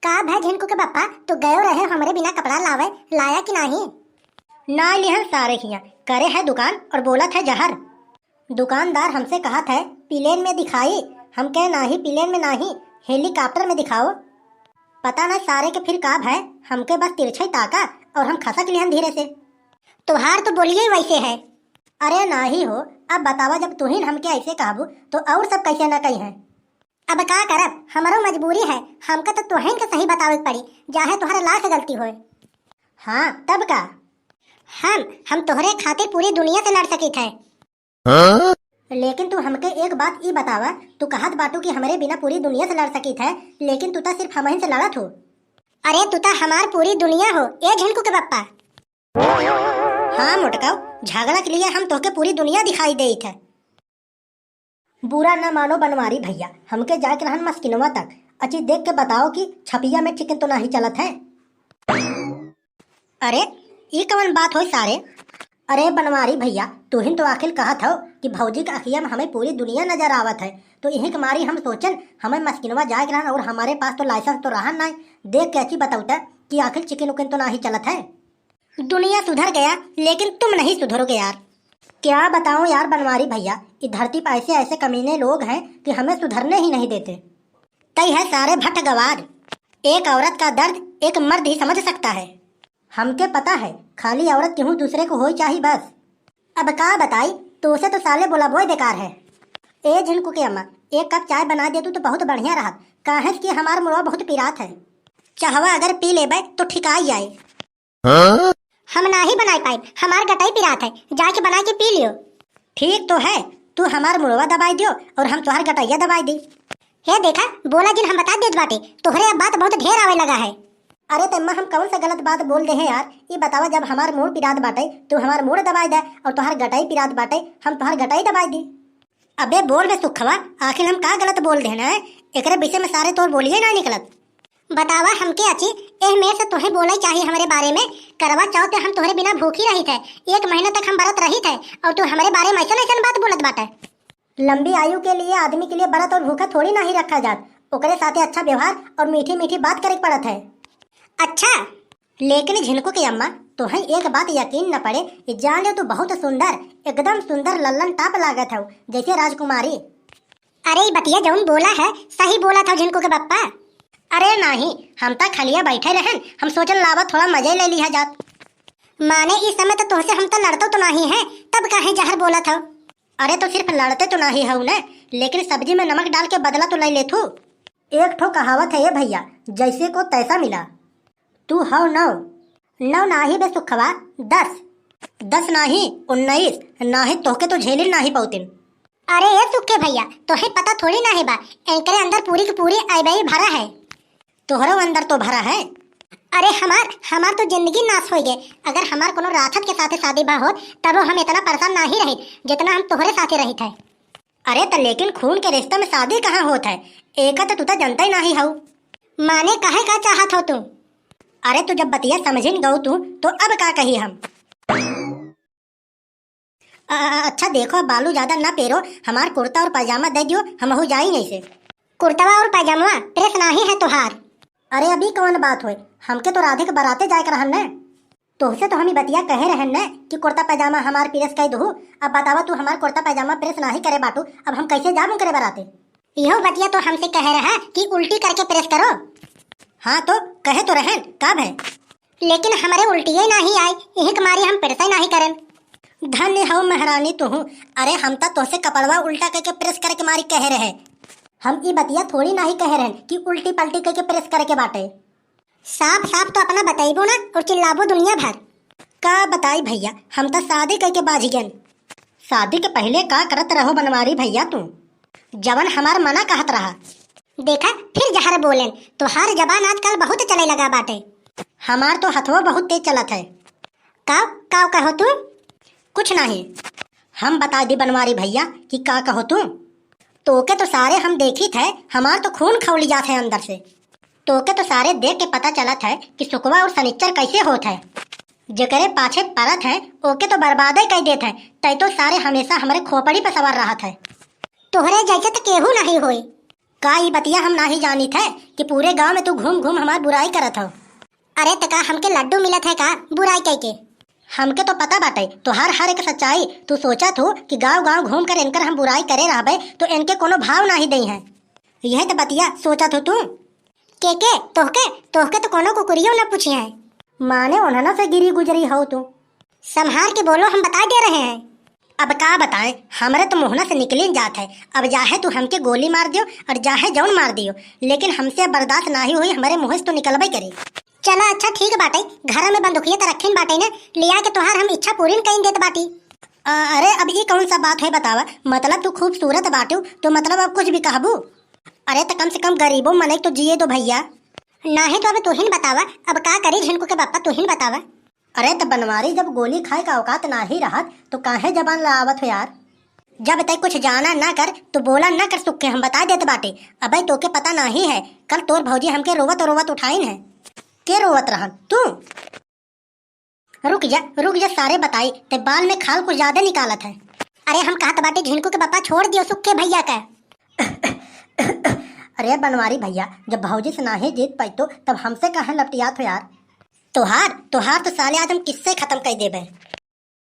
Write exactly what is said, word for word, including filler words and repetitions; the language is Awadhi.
का भय झिनकू के बप्पा, तू गयो रहे हमरे बिना कपड़ा लावे, लाया कि नाही? ना लिहन सारे हियाँ, करे है दुकान और बोलत है जहर। दुकानदार हमसे कहत है, "प्लेन में दिखाई?" हम कहे, "नाही, प्लेन में नाही, हेलीकॉप्टर में दिखाओ।" पता ना सारे के फिर का भय, हमके बस तिरछे ताका और हम खसक लिहन धीरे से। तोहार तो बोलिए ही वैसे है। अरे नाही हो, अब बतावा, जब तुहिन हमके ऐसे कहबू तो और सब कैसे ना कही हैं। अब का करब, हमरो मजबूरी है, हमका तो तोहन के सही बतावे के पड़ी, चाहे तोहरा लाख गलती होए। हाँ, तब का? हम, हम तोहरे खातिर पूरी दुनिया से लड़ सकित है। हाँ? लेकिन तू हमके एक बात ई बतावा, तू कहत बाटू कि हमरे बिना पूरी दुनिया से लड़ सकित है, लेकिन तू तो सिर्फ हमहिन से लड़त हो। अरे तू तो हमार पूरी दुनिया हो, ए झिनकू के बप्पा। हाँ मोटकाऊ, झगड़ा के लिए हम तोहके पूरी दुनिया दिखाई देत है। बुरा न मानो बनवारी भैया, हमके जाए के रहन मस्किनवा तक। अची देख के बताओ कि छपिया में चिकन तो नाही चलत है। अरे, ई कवन बात होई सारे? अरे बनवारी भैया, तुहिन तो आखिर कहत हो कि भौजी के अखिया में हमें पूरी दुनिया नजर आवत है, तो इही के मारी हम सोचन हमें मस्किनवा जाए के रहन और हमारे पास तो लाइसेंस तो रहन नाई। देख के अची बतौता कि आखिर चिकन उकन तो नाही चलत है। दुनिया सुधर गया, लेकिन तुम नहीं सुधरोगे यार। क्या बताऊं यार बनवारी भैया, इस धरती पर ऐसे ऐसे कमीने लोग हैं कि हमें सुधरने ही नहीं देते। कई है सारे भट्ट गवार। एक औरत का दर्द एक मर्द ही समझ सकता है। हमके पता है, खाली औरत केहू दूसरे को होई चाही बस। अब का बताई, तोसे तो साले बोलाबोय बेकार है। ए झिनकू के अम्मा, एक कप चाय बना देतू तो बहुत बढ़िया रहत, काहे कि हमार मुड़वा बहुत पिरात है। चाहवा अगर पी लेबे तो ठिकाई जाए। हाँ? हम नाही बनाई पाइब, हमार गटाई पिरात है, जाके बना के पी लियो। ठीक तो है, तू हमार मुड़वा दबाई दियो और हम तोहार गटैया दबाई दी। हे देखा, बोला जिन हम बता देत बाटे, तोहरे अब बात बहुत ढेर आवे लगा है। अरे तम्मा, हम कौन सा गलत बात बोल दे हैं यार? ई बतावा, जब हमार मूड़ पिरात बाटे, तू हमार मूड़ दबाई दे, और तोहार गटाई पिरात बाटे, हम तोहार गटाई दबाई दी। अबे बोल बे सुखवा, आखिर हम का गलत बोल देहन है? एकरे विषय में सारे तोर बोलिए ना निकलत। बतावा हमके अची, एह मेर से तोहे बोले चाही हमरे बारे में। करवा चौथ पे हम तोहरे बिना भूखी रहित है, एक महीना तक हम बरत रहित है, और तू हमरे बारे में ऐसन ऐसन बात बोलत बाटे। लंबी आयु के लिए आदमी के लिए बरत और भूखा थोड़ी ना ही रखा जात, ओकरे साथे अच्छा व्यवहार और मीठी मीठी बात करे के पड़त है। अच्छा, लेकिन झिनकू के अम्मा, तोहे एक बात यकीन न पड़े, ये जान ले तू बहुत सुंदर, एकदम सुंदर लल्लन टाप लागत हौ, जैसे राजकुमारी। अरे ई बतिया जौन बोला है, सही बोला था झिनकू के बप्पा। अरे नाही, हम ता खलिया बैठे रहन, हम सोचन लावा थोड़ा मजे ले लिया जात। माने इस समय तो तोहसे हम तो लड़तो तो नाही है, तब काहे जहर बोला था? अरे तो सिर्फ लड़ते तो नाही हौ न, लेकिन सब्जी में नमक डाल के बदला तो ले लेथू। एक ठो कहावत है ये भैया, जैसे को तैसा मिला। तू हौ नौ। नौ नाही बे सुखवा, दस। दस नाही, उन्नीस, नाही तोहके तो झेलिन नाही पौतिन। अरे ए सुखे भैया, तोहे पता थोड़ी नाही बा, एकरे अंदर पूरी की पूरी अइबई भरा है। तोहरो अंदर तो भरा है। अरे हमार, हमार तो जिंदगी नाश होइ गए। अगर हमार कोनो राक्षस के साथे शादी बा होत, तबो हम इतना परेशान नाही रहित, जितना हम तोहरे साथे रहित है। अरे त लेकिन खून के रिश्ता में शादी कहाँ होत है? एका त तू त जनता ही नाही हऊ। माने कहे का चाहत हो तू? अरे तू जब बतिया समझिन गऊ तू, तो अब का कही हम? अ-, अ-, अच्छा देखो, बालू ज्यादा ना पेरो, हमार कुर्ता और पैजामा दे दियो, हमहू जाई ऐसे। कुर्तवा और पैजामा प्रेस नाही है तोहार। अरे अभी कौन बात होए, हमके तो राधे के बराते जाए के रहन न। तोहसे तो हम ई बतिया कहे रहन न कि कुर्ता पैजामा हमार प्रेस कर दहू। अब बतावा तू हमार कुर्ता पैजामा प्रेस नाही करे बाटू, अब हम कैसे जाबू करे बराते? इहो बतिया तो हमसे कहे रहा कि उल्टी करके प्रेस करो। हाँ तो कहे तो रहन, का भय? लेकिन हमरे उल्टिये नाही आए, यही के मारे हम प्रेस नाही करन। धन्य हो महारानी तुहू। अरे हम त तोहसे कपड़वा उल्टा करके प्रेस करे के मारी कहे रहे। हम ई बतिया थोड़ी नाही कहे रहन कि उल्टी पल्टी करके प्रेस करे के बाटे। साफ साफ तो अपना बतइबो ना और चिल्लाबो दुनिया भर। का बताई भैया, हम त शादी करके बाझ गन। शादी के पहले का करत रहो बनवारी भैया तू? जवन हमार मना कहत रहा। देखा, फिर जहर बोलेन। तोहार जबान आजकल बहुत चले लगा बाटे। हमार तो हथवा बहुत तेज चलत है। काव, काव कहो तू? कुछ नाही। हम बता दी बनवारी भैया कि का कहो तू। तोके तो सारे हम देखित है, हमार तो खून खौली जात है अंदर से। तोके तो सारे देख के पता चलत है कि सुकवा और सनिच्चर कैसे होत है। जेकरे पाछे पड़त है, ओके तो बर्बादे कर देत है। तै तो सारे हमेशा हमरे खोपड़ी पर सवार रहत है। तोहरे जैसे तो केहू नहीं होई। का ई बतिया हम नाहीं जानित है कि पूरे गाँव में तू घूम घूम हमार बुराई करत हौ? अरे त का हमके लड्डू मिलत है का बुराई कइके? हमके तो पता बाटे तोहार हर एक सच्चाई। तू सोचत हो कि गाँव गाँव घूम कर इनकर हम बुराई करे रहबे तो इनके कोनो भाव नाहीं देइहैं। यह तो बतिया सोचत हो तू? के के? तोहके? तोहके तो कोनो कुकुरियो न पूछिहैं। माने उन्हना से गिरी गुजरी हौ तू। संभार के बोलो, हम बताइ दे रहे हैं। अब का बताएं, हमरे तो मुहना से निकलिन जात है। अब जाहे तू हमके गोली मार दियो और जाहे जौन मार दियो, लेकिन हमसे अब बर्दाश्त नाहीं होई, हमरे मुँह से तो निकलबे करी। चला अच्छा ठीक बाटे, घर में बंदूकिया त रखिन बाटे न, लिया के तोहार हम इच्छा पूरी कइन देत बाटी। अ, अरे अब ई कौन सा बात है बतावा, मतलब तू खूबसूरत बाटू तो मतलब अब कुछ भी कहबू? अरे त कम से कम गरीबो मनई तो जिए दो भइया। नाहीं तो अब तू ही बतावा, अब का करी झिनकू के बापा, तू ही बतावा। अरे त बनवारी, जब गोली खाए का औकात नाहीं रहत तो काहे जबान लड़ावत हो यार? जब तय कुछ जाना ना कर तो बोला ना कर सुखे, हम बताइ देत बाटे। अबे तोके पता नाहीं है, कल तोर भौजी हमके रोवत रोवत उठाइन है। के रोवत रहन? तू? रुक जा, रुक जा, सारे बताई, ते बाल में खाल कुछ ज्यादा निकालत है। अरे हम कहत बाटे झिनकू के बापा छोड़ दियो सुखे भइया का। अरे बनवारी भइया, जब भौजी से नाहीं जीत पाई तो तब हमसे काहे लपटियात हो यार? तोहार, तोहार तो साले आज हम किस्से खतम कइ देबे।